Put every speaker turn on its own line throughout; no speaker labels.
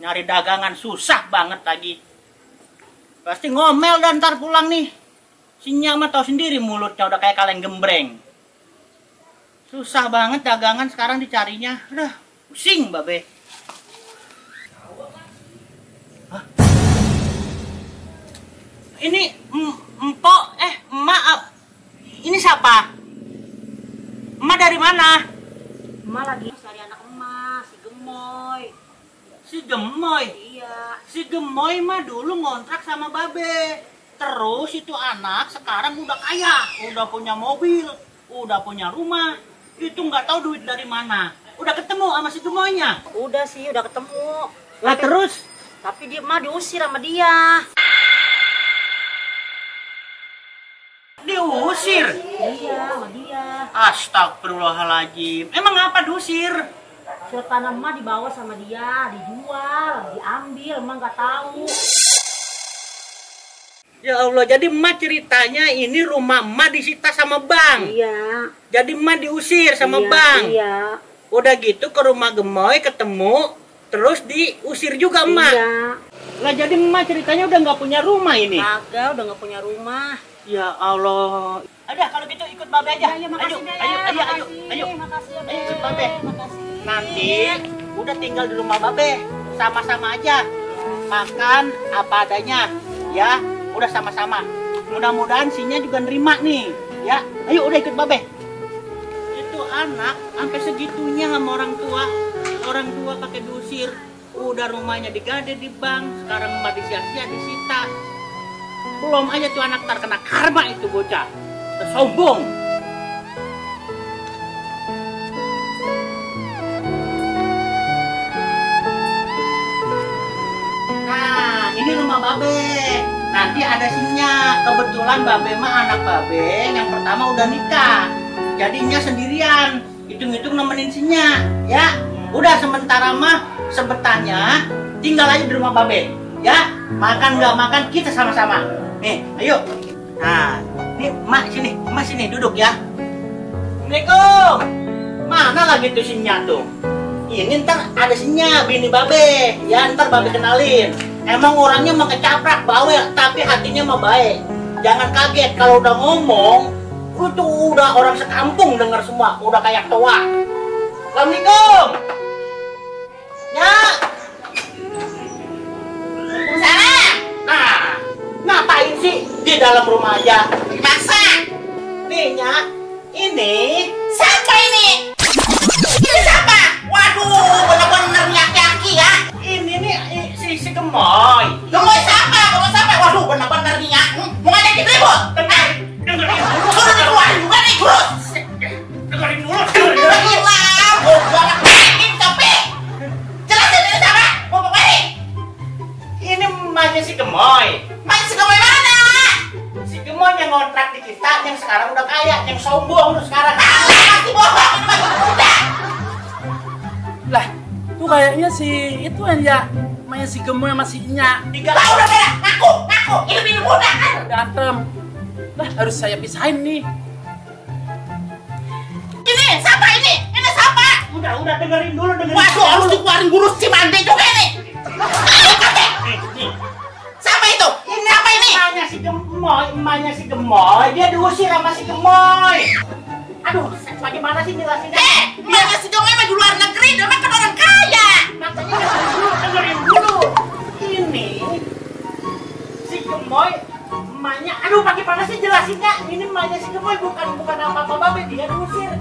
Nyari dagangan susah banget lagi. Pasti ngomel dan ntar pulang nih. Si Nyak mah tau sendiri mulutnya udah kayak kaleng gembreng. Susah banget dagangan sekarang dicarinya. Udah pusing babe. Hah? Ini empok emak ini siapa? Emak dari mana?
Emak lagi cari anak emak, si Gemoy.
Si Gemoy?
Iya.
Si Gemoy mah dulu ngontrak sama babe. Terus itu anak sekarang udah kaya, udah punya mobil, udah punya rumah. Itu nggak tahu duit dari mana. Udah ketemu sama si Gemoynya?
Udah sih, udah ketemu.
Lah terus?
Tapi dia mah diusir sama dia.
Diusir?
Iya, sama dia.
Astagfirullahaladzim. Emang apa diusir?
Surat tanah emak dibawa sama dia, dijual, diambil, emak nggak tahu.
Ya Allah, jadi emak ceritanya ini rumah emak disita sama bank.
Iya.
Jadi emak diusir sama
iya,
bank.
Iya.
Udah gitu ke rumah Gemoy ketemu, terus diusir juga emak.
Iya.
Lah jadi emak ceritanya udah nggak punya rumah ini.
Kagak, udah nggak punya rumah.
Ya Allah. Ada kalau gitu ikut babe aja.
Ayo,
ayo, ayo.
Makasih ya,
Ayo ikut babe.
Makasih.
Nanti udah tinggal di rumah babe, sama-sama aja. Makan apa adanya, ya. Udah sama-sama. Mudah-mudahan sinya juga nerima nih, ya. Ayo udah ikut babe. Itu anak sampai segitunya sama orang tua. Orang tua pakai diusir. Udah rumahnya digade di bank, sekarang rumah disia-sia disita. Belum aja tuh anak terkena karma itu bocah. Sombong. Nah, ini rumah babe. Nanti ada sinya. Kebetulan babe mah anak babe yang pertama udah nikah. Jadinya sendirian. Hitung-hitung nemenin sinya, ya. Udah sementara mah sebetanya tinggal aja di rumah babe, ya. Makan nggak makan kita sama-sama. Nih, ayo. Nah, nih emak sini duduk ya. Assalamualaikum. Mana lagi tuh sinya tuh? Ini ntar ada sinya bini babe, ya ntar babe kenalin. Emang orangnya mah kecaprak bawel, tapi hatinya mah baik. Jangan kaget kalau udah ngomong, itu udah orang sekampung denger semua, udah kayak tua. Assalamualaikum. Ya. Waalaikumsalam. Nah, ngapain sih di dalam rumah aja? Masak. Nih, Nya, ini siapa ini? Ini siapa? Waduh, bener-bener laki-laki ya. Ini nih si Gemoy. Gemoy siapa? Gemoy siapa? Waduh, bener-bener nih ya. Mau ngajakin ribut? Dengerin dulu. Sudah dikeluarin juga nih, terus. Dengerin dulu. Hilang. Oh, banget bikin tapi. Jelasin ini siapa? Mau kemana? Ini emaknya si Gemoy. Emaknya si Gemoy mana? Si Gemoy yang ngontrak di kita, yang sekarang udah kaya, yang sombong tuh sekarang. Masih bohong. Udah.
Lah, tuh kayaknya si itu kan ya, namanya si Gemoy sama si Nyak.
Lah udah beda, ngaku. Ini bini muda kan?
Berantem. Lah, harus saya pisahin nih.
Ini siapa ini? Ini siapa? Udah udah dengerin dulu.
Waduh, harus dikeluarin guru si mandi juga nih. Siapa itu?
Ini
Siapa ini?
emaknya si Gemoy. Dia diusir sama si Gemoy. Aduh, bagaimana sih jelasinnya?
Dia si Gemoy mah di luar negeri, dia mah kan orang kaya.
Makanya dengerin dulu. Ini si Gemoy, emaknya. Aduh, bagaimana sih jelasinnya? Ini emaknya si Gemoy bukan apa-apa babe, dia diusir.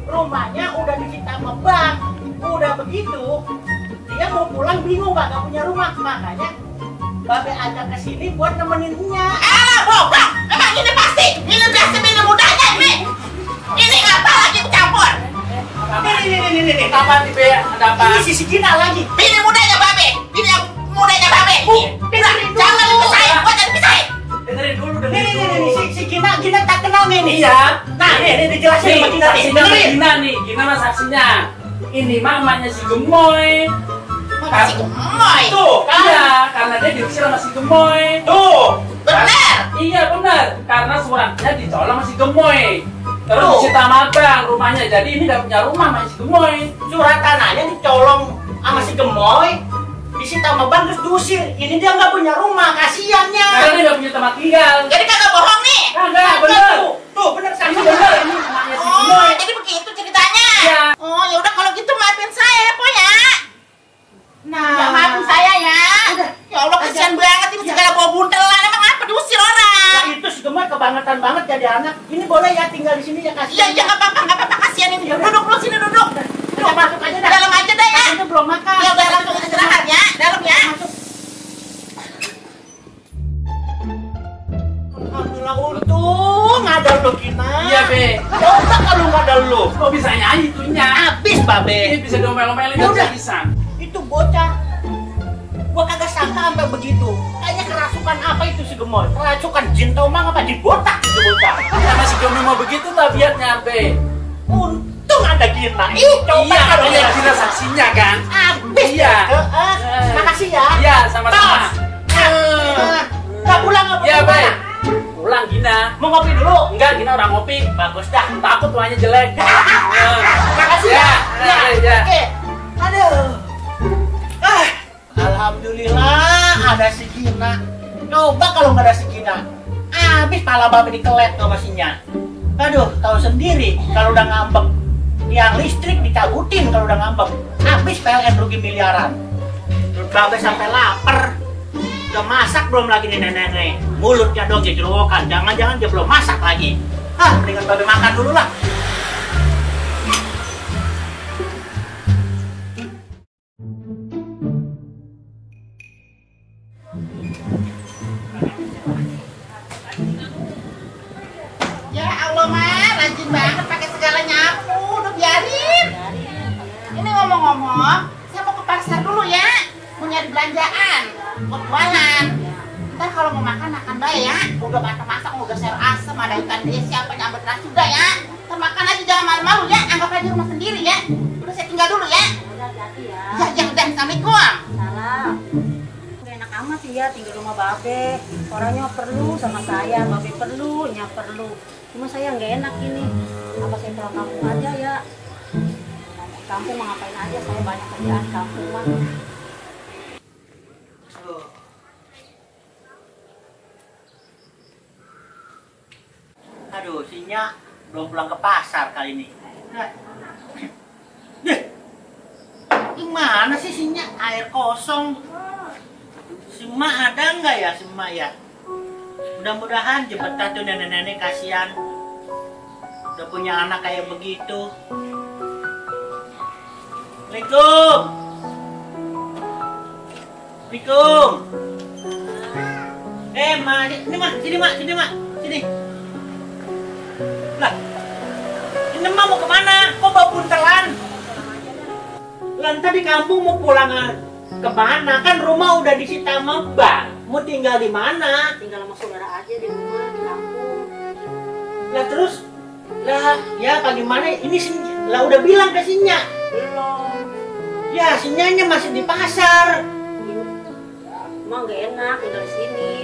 Rumahnya udah disita sama bank. Udah begitu, dia mau pulang bingung gak punya rumah, makanya babe ajak ke sini buat nemeninnya.
Bohong. Emang ini pasti. Ini biasa bini mudanya ini. Ini apa lagi campur?
Nih.
Apa nih Be? Ada apa?
Ini si Gina lagi.
Bini mudanya babe. Bini mudanya babe.
Dengerin dulu.
Jangan dipisahin. Gua jangan dipisahin.
Dengerin dulu.
Nih, si Gina tak kenal nih.
Iya.
Nah, nih dijelasin sama Gina nih.
Saksinya
Dengerin.
Gina nih. Gina mah saksinya. Ini mamanya si Gemoy.
Si Gemoy.
Tuh, iya, karena dia diusir sama si Gemoy.
Tuh.
Bener.
Iya benar, karena suratnya dicolong sama si Gemoy. Terus
Tuh.
disita sama bank rumahnya, jadi ini gak punya rumah sama si Gemoy.
Surat tanahnya dicolong sama si Gemoy. Disita sama bank terus diusir. Ini dia nggak punya rumah, kasiannya.
Karena dia gak punya tempat tinggal.
Jadi kagak bohong nih.
Kagak, bener.
Tuh, bener
Ini
saksi
bener, ini rumahnya si
Oh,
Gemoy.
jadi begitu ceritanya.
Iya.
Oh, ya udah kalau gitu maafin saya ya, Po ya.
Nah,
Ya maafin saya ya.
Udah.
Ya Allah, kasihan banget ini
Ya.
segala bawa buntelan. Emang apa diusir orang?
Nah, itu si Gemoy kebangetan banget jadi anak. Ini boleh ya tinggal di sini ya, kasihan.
Iya, nggak apa-apa, kasihan ini. Duduk dulu sini, duduk.
Kita masuk aja dah.
Dalam aja dah ya.
Kita belum makan.
Ya udah langsung istirahat ya, dalam ya.
Alhamdulillah, untung ada lu, Gina.
Iya Be.
Coba kalau nggak ada lu,
Kok bisa nyanyi itunya?
habis babe.
Ini bisa diomelin
Ya udah.
dan bisa.
Itu bocah. Gua kagak sangka sampai begitu. Kayaknya kerasukan apa itu si Gemoy? Kerasukan jin tau mang apa dibotak itu bocah.
Karena si Gemoy mau begitu tabiatnya Be.
Untung ada Gina. Coba
Iya,
kalau
makanya
nggak
kita saksinya kan.
habis.
Iya.
Makasih ya.
Iya, sama-sama.
Nggak pulang nggak
Iya Be.
pulang.
Pulang Gina.
Mau ngopi dulu?
Enggak, Gina orang ngopi.
Bagus dah.
Takut tuanya jelek.
Makasih ya.
Ya.
Oke. Aduh. Alhamdulillah ada si Gina. Coba kalau nggak ada si Gina, habis pala babe dikelet sama sinya. Aduh, tahu sendiri kalau udah ngambek, tiang listrik dicabutin kalau udah ngambek. Habis PLN rugi miliaran. Terus babe sampai lapar. Udah masak belum lagi nih nenek-nenek. Mulutnya dong jerokan. Jangan-jangan dia belum masak lagi. Mendingan babe makan dulu lah.
Ya Allah, mah rajin banget pakai segala nyapu. Udah biarin. Ini ngomong-ngomong, saya mau ke pasar dulu ya. Mau nyari belanjaan buat jualan. Ntar kalau mau makan baik ya. Udah masak, udah sayur asem, ada ikan desi, apa nyambet ras juga ya. Ntar makan aja jangan malu-malu ya. Anggap aja rumah sendiri ya. Udah saya tinggal dulu ya.
Udah hati ya.
Ya, udah. Assalamualaikum.
Salam. Gak enak amat sih ya tinggal rumah babe. Orangnya perlu sama saya, babe perlu, nya perlu. Cuma saya nggak enak ini. Apa saya pulang kampung aja ya? Kampung mau ngapain aja? Saya banyak kerjaan kampung mah.
Aduh, sinya belum pulang ke pasar kali ini. Gimana sih sinya? Air kosong. Si Mak ada nggak ya si Mak ya? Mudah-mudahan jebetah tuh nenek-nenek, kasihan. Udah punya anak kayak begitu. Assalamualaikum. Assalamualaikum. Ma, ini Ma, sini Ma, sini. Lah, ini mah mau kemana? Kok bawa buntelan? Lantas di kampung mau pulang kemana? Kan rumah udah disita sama bank. Mau tinggal di mana?
Tinggal sama saudara aja di rumah, di kampung.
Lah terus, lah ya bagaimana? Ini lah udah bilang ke Sinya.
Belum.
Ya Sinyanya masih di pasar.
Emang nggak enak tinggal di sini.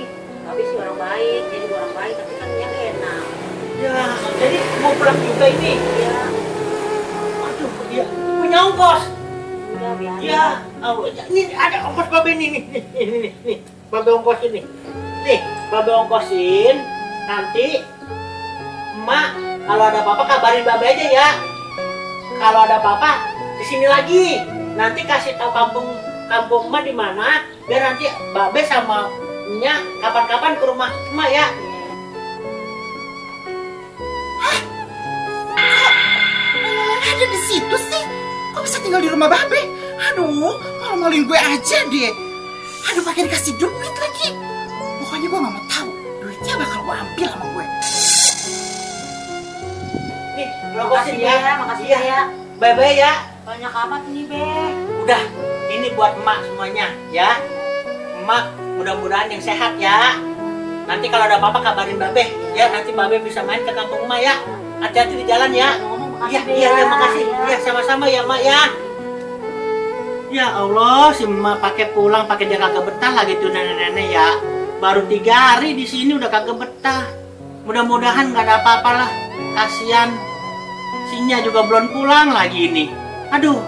Tapi sih orang baik, jadi gua orang baik, tapi kan yang nggak enak.
Ya, jadi mau pulang juga ini.
Ya,
Aduh, ya punya ongkos.
Udah biarin.
Ya, ini ada ongkos babe nih. Nih, babe ongkos ini. Nih, babe ongkosin. Nanti emak kalau ada apa-apa kabarin babe aja ya. Kalau ada apa-apa kesini lagi. Nanti kasih tahu kampung emak di mana. Biar nanti babe sama nya kapan-kapan ke rumah emak ya.
Ada di situ sih. Kok bisa tinggal di rumah babe? Aduh, malu-maluin gue aja deh. Aduh, pakai dikasih duit lagi. Pokoknya gue gak mau tahu. Duitnya bakal gue ambil sama gue.
Nih,
Makasih
ya.
makasih
Iya.
ya.
Bye-bye ya.
Banyak amat nih, Be.
Udah, ini buat emak semuanya ya. Emak mudah-mudahan yang sehat ya. Nanti kalau ada apa-apa kabarin babe ya. Nanti babe bisa main ke kampung emak ya. Hati-hati di jalan ya. Iya, iya, makasih. Iya, sama-sama ya, Mak ya. Ya Allah, si Emak pakai pulang pakai dia kagak betah lagi tuh nenek-nenek ya. Baru 3 hari di sini udah kagak betah. Mudah-mudahan nggak ada apa-apa lah. Kasihan. Sinya juga belum pulang lagi ini. Aduh.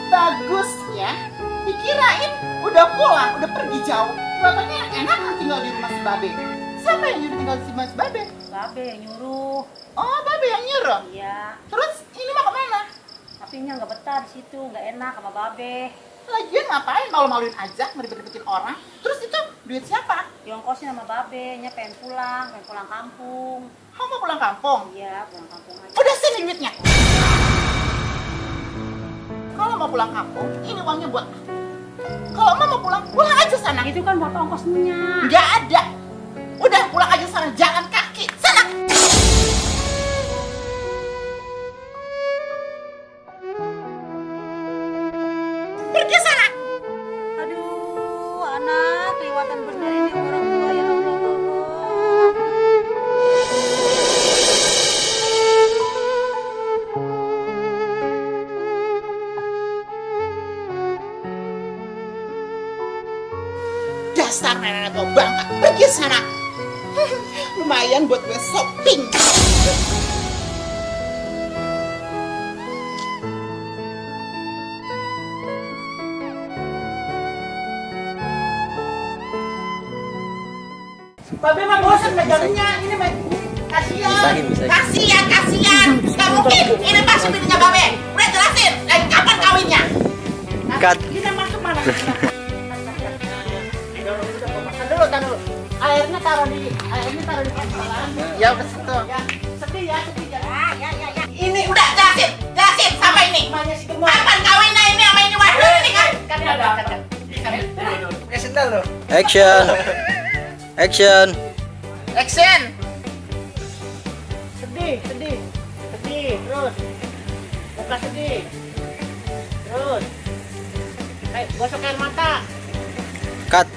Bagus ya. Dikirain udah pulang, udah pergi jauh. Bapaknya enak tinggal di rumah si babe. Siapa yang nyuruh tinggal di rumah si babe?
Babe yang nyuruh.
Oh, babe yang nyuruh.
Iya.
Terus ini mau kemana?
Tapi nya nggak betah di situ, nggak enak sama babe.
Lagian ngapain malu-maluin aja, ngeribet-ribetin orang. Terus itu duit siapa?
Diongkosin sama babe, nya pengen pulang kampung.
Kamu mau pulang kampung?
Iya, pulang kampung aja.
Udah sini duitnya. Kalau mau pulang kampung, ini uangnya buat aku. Kalau mau pulang, pulang aja sana.
Itu kan buat ongkosnya.
Nggak ada. Udah pulang aja sana, jalan kaki. Sana. Pergi sana.
Aduh, anak kelewatan bener ini orang tua ya Allah.
Dasar nenek tua bangka. Pergi sana. Lumayan buat gue shopping.
Babe mah bosan megangnya. Ini mah kasihan.
Kasian. Gak mungkin. Ini pasti bininya babe. Udah jelasin. Lagi kapan kawinnya?
Cut.
Ini masuk mana? Tahan dulu. Airnya taruh di kepala.
Ya udah situ.
Ya, sedih ya.
Ya. Ini udah jelasin sampai ini.
Emaknya si gemuk.
Kapan kawinnya ini sama ini waduh ini kan?
Kan ada. Pakai sendal loh.
Action. Action.
Action.
Sedih. Terus. Muka sedih. Terus. Kayak gosok air mata.
Cut.